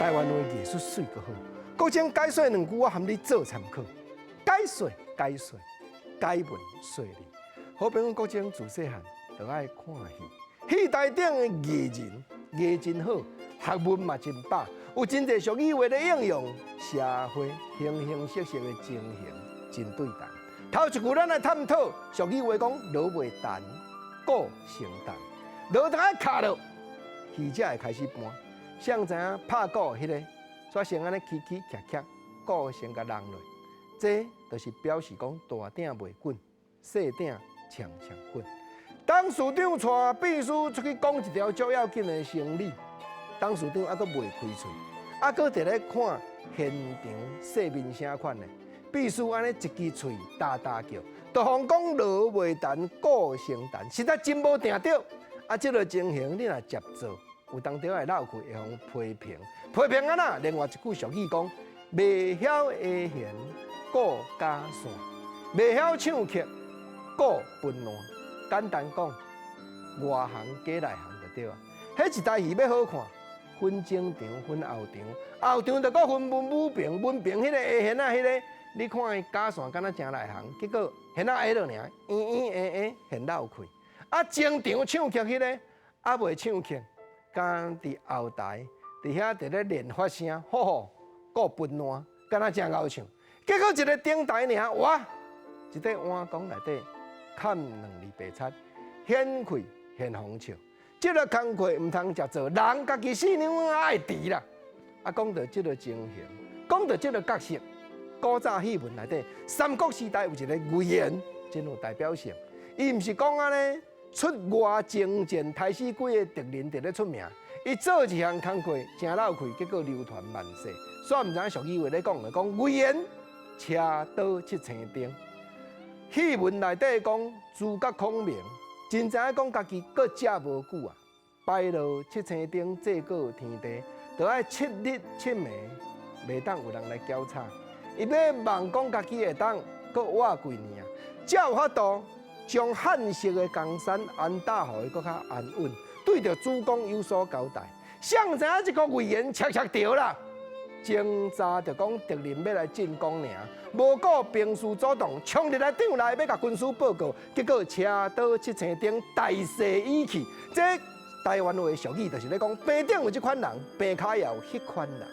台灣話藝術媠閣好。國珍解說兩句，我含你做參考。解說解說，解文說理。好比講國珍自細漢就愛看戲，戲台頂的藝人藝真好，學問嘛真飽，有真濟俗語話咧應用，社會形形色色的情形真對同。頭一句咱來探討俗語話講螺袂彈，鼓先彈，螺當愛敲落，戲才會開始搬。誰知影拍鼓彼个，煞先按呢起起徛徛，鼓先共弄落，這就是表示講大鼎袂滾，細鼎常常滾。董事長帶秘書出去講一條足要緊的生理，董事長猶閣袂開喙，猶閣佇咧看現場說明啥款的。秘書按呢一支喙焦焦叫，就予講螺袂彈，鼓先彈，實在真無定著。啊，這个情形你若接做，有當時會落氣會予批評，批評按怎？另外一句俗語講：袂曉下弦，鼓絞線；袂曉唱曲，鼓分爛。簡單講，外行加內行就對啊。彼一台戲欲好看，分前場、分後場，後場就閣分文武棚，文棚彼个下弦仔彼个，你看伊絞線敢若誠內行，結果弦仔下落爾，圓圓圓圓弦落氣。啊，前場唱曲彼个猶未唱曲，敢佇後台佇遐佇咧練發聲，吼吼，鼓分爛，敢若誠𠢕唱。結果一个頂台爾，哇，一塊碗公內底崁兩字白漆，顯氣現風笑。這个工課毋通食做，人家己四兩愛治啦。啊，講到這个情形，講到這个角色，古早戲文內底，三國時代有一个魏延，真有代表性。伊毋是講按呢出外征戰，刣死幾个敵人佇咧出名。伊做一項工課誠落氣，結果流傳萬世。煞毋知影俗語話咧講，講魏延車倒七星燈。戲文內底講諸葛孔明，真知影講家己閣食無久啊，擺落七星燈祭過天地，就愛七日七暝，袂當有人來攪吵。伊欲望講家己會當閣活幾年啊，才有法度將漢室的江山安搭予伊閣較安穩，對著主公有所交代。誰知影這個魏延恰恰著啦，前早就講敵人欲來進攻爾，無顧兵士阻擋，衝入來帳內欲共軍師報告，結果車倒七星燈，大勢已去。這台灣話俗語就是咧講，棚頂有這款人，棚跤也有彼款人。